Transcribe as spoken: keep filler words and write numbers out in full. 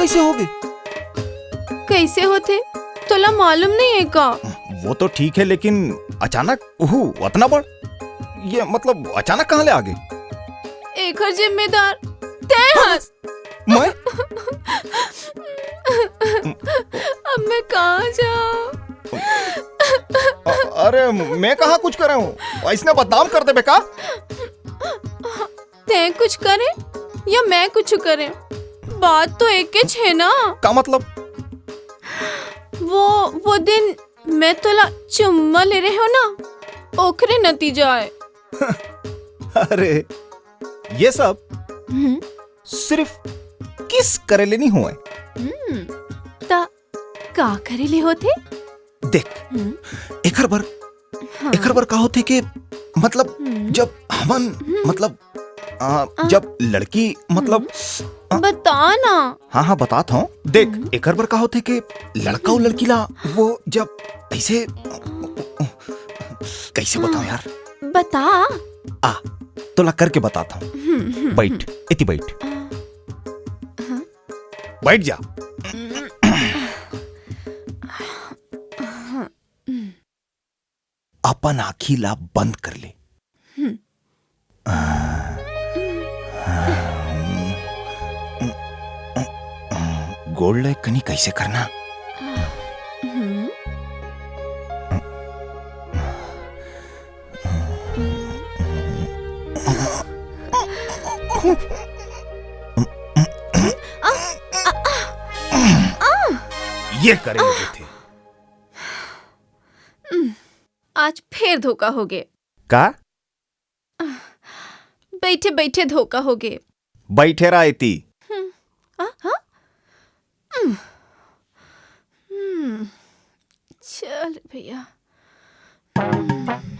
कैसे होगे? कैसे होथे? तोला मालूम नहीं है का? वो तो ठीक है, लेकिन अचानक, उहू, अतना बड़, ये मतलब अचानक कहाँ ले आगे? एकर जिम्मेदार तैं हस। मैं? अब मैं कहाँ जाऊँ? अ-, अरे, मैं कहाँ कुछ करे हूँ? ऐसने बदनाम कर देबे का? तैं कुछ करे या मैं कुछ करे, बात तो एकेच है ना। का मतलब? वो, वो दिन मैं तोला चुम्मा ले रहे हो ना, ओकरे नतीजा है। अरे, ये सब हम्म। सिर्फ किस करे ले नहीं हुआ है। हम्म, त का करे ले होथे? देख, हम्म। एकर बर, हाँ। एकर बर का होथे के, मतलब, हम्म। जब हमन, हम्म। मतलब, आ, आ। जब लड़की, मतलब, हम्म। आ। बता ना। हाँ, हाँ, बतात हूँ। देख, हम्म। एकर बर का होथे के लड़का अउ लड़की ला, वो जब ऐसे, कैसे बताऊँ हाँ। यार? बता। आ, तोला करके बतात हूँ। हम्म, हम्म, बैठ, हम्म। एती बैठ। आ, हाँ। बैठ जा। हम्म। अपन आँखी ला बंद कर ले। हम्म। गोड़ ले कनी कैसे करना? हम्म। ये करे होथे। आज फेर धोखा होगे। का? बैठे बैठे धोखा होगे। बैठे रह एती। हम्म। आ, हाँ? हम्म। हम्म। चल भैया। हम्म।